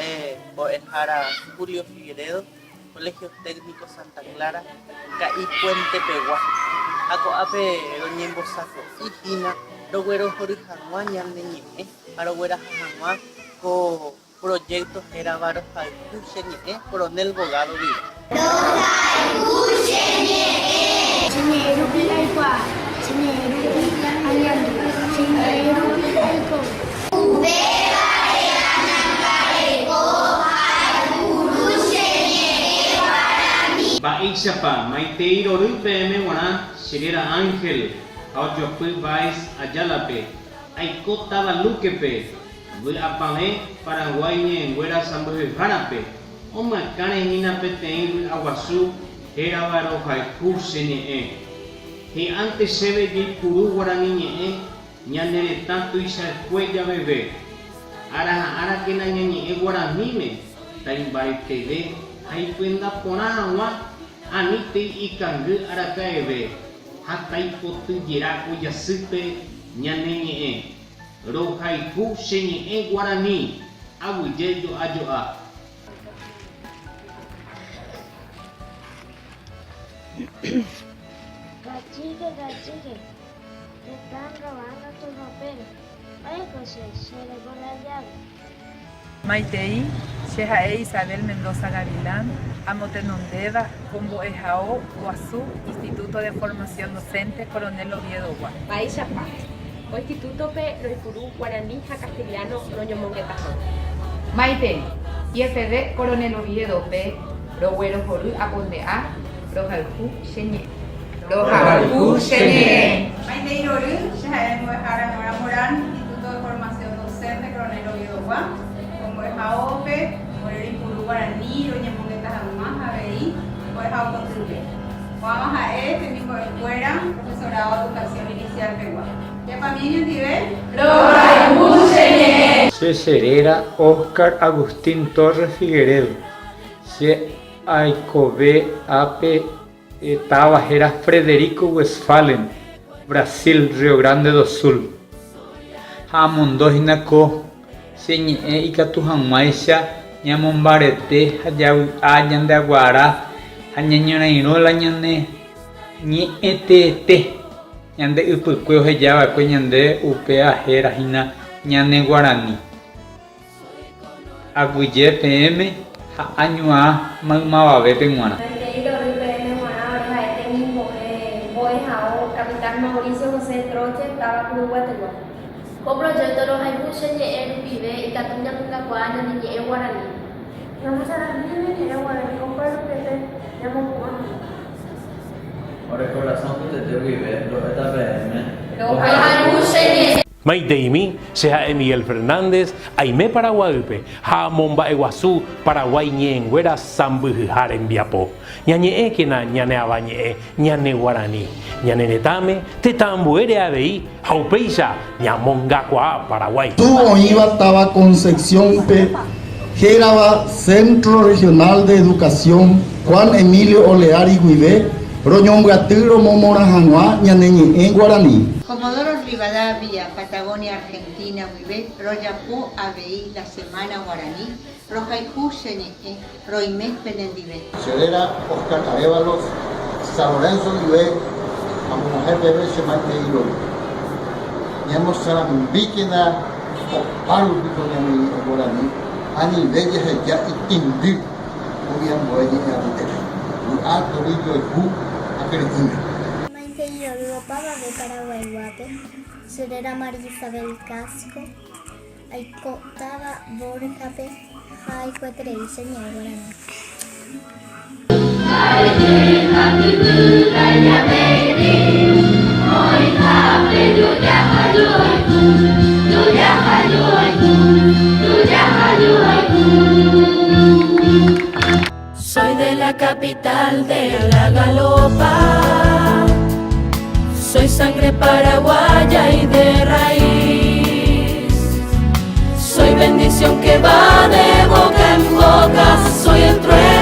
ha'e mbo'ehára Julio Figueredo, Colegio Técnico Santa Clara, Ka'i Puente pegua, ha ko'ápe roñembosako'i hína roguerohory hag̃ua ñane ñe'ẽ ha rogueraha hag̃ua ko proyecto hérava Rohayhu che ñe'ẽ Coronel Bogado guive. Rohayhu che ñe'ẽ. Che ñe'ẽ rupi aikuaa. Che ñe'ẽ rupi añandu. Che ñe'ẽ rupi aikove. Upévare añangareko aipuru che ñe'ẽ guarani. Mba'éichapa maitei rory peẽme g̃uarã che réra Ángel ha ojoapy Báez Ayala-pe, aiko táva Luque-pe, Vy'apavẽ Paraguái ñe'ẽnguéra sãmbyhyhárape, omyakãre hína peteĩ vy'aguasu hérava Rohayhu che ñe'ẽ. Hi'ãnte chéve jaipuru guarani ñe'ẽ ñane retã tuichakue javeve. Ára ha árakena ñañe'ẽ guaraníme taimbareteve ha ipyenda porã hag̃ua anítei ikangy araka'eve ha taipotyjera ko jasýpe ñane ñe'ẽ. Rohayhu che ñe'ẽ guarani, aguyje jo'a jo'a. Cachique, cachique, te están robando tu ropero. Oye, José, che reko la llave. Maitei, che ha'e Isabel Mendoza Gavilán, amotenondéva ko mbo'ehao guasu Instituto de Formación Docente Coronel Oviedo-gua. Mba'éichapa ko instituto-pe roipuru guarani ha castellano roñomongeta hag̃ua. Maitei, IFD Coronel Oviedo-pe roguerohory aponde'a rohayhu che ñe'ẽ. Rohayhu che ñe'ẽ. Maitei rory, che ha'e mbo'ehára Nora Morán, Instituto de Formación Docente Coronel Oviedo-gua, ko mbo'ehaópe ore roipuru guarani roñemongeta hag̃ua ha avei mbo'ehao kotýpe. Ko'ãva ha'e temimbo'ekuéra Profesorado Educación Inicial pegua. Japami ñandive. Rohayhu che ñe'ẽ. Che cheréra Óscar Agustín Torres Figueredo. Che aikove ápe táva héra Frederico Westphalen, Brasil, Rio Grande do Sul. Ha amondo hína ko che ñe'ẽ ikatu hag̃uáicha ñamombarete ha javy'a ñande aguara ha ñañorairõ la ñane ñe'ẽteete ñande ypykue oheja va'ekue ñande upéva héra hína ñane guarani. Aguyje peẽme ha añuã maymavavépe g̃uarã. Peteĩ rory peẽme g̃uarã ore ha'e temimbo'e mbo'ehao Capitán Mauricio José Troche, táva Kuruguatygua. Ko proyecto rohayhu che ñe'ẽ rupive ikatu ñamongakuaa ñane ñe'ẽ guarani. Ñamosarãmbi ñane ñe'ẽ guarani opa rupiete ñamopu'ã hag̃ua. Ore korasõ mbytete guive ro'éta peẽme. Rohayhu che ñe'ẽ. Maiteimi, che ha'e Miguel Fernández, aime Paraguaýpe ha amomba'eguasu Paraguái ñe'ẽnguéra sãmbyhyha rembiapo. Ñañe'ẽkena ñane avañe'ẽ, ñane guarani, ñane retãme, tetã ambuére avei ha upéicha ñamongakuaa Paraguái. Tu oĩva táva Concepción-pe hérava Centro Regional de Educación Juan Emilio Oleari guive roñombyaty romomorã hag̃ua ñane ñe'ẽ guarani. Comodoro Rivadavia, Patagonia Argentina guive rojapo avei la Semana Guarani, rohayhu che ñe'ẽ, roime penendive. Che réra Oscar Arévalos, San Lorenzo guive amog̃uahẽ peve che maitei rory. Ñamosarambíkena opárupi ko ñane ñe'ẽ guarani, anive jaheja itĩndy umi ambue ñe'ẽ apytépe. Vy'a, tory, joayhu ha kyre'ỹme. Maitei rory opavave Paraguaiguápe, che réra María Isabel Casco. Aiko táva Borja-pe ha aikuaiterei che ñe'ẽ guarani. Soy de la capital de la galopa Soy sangre paraguaya y de raíz Soy bendición que va de boca en boca Soy el trueno.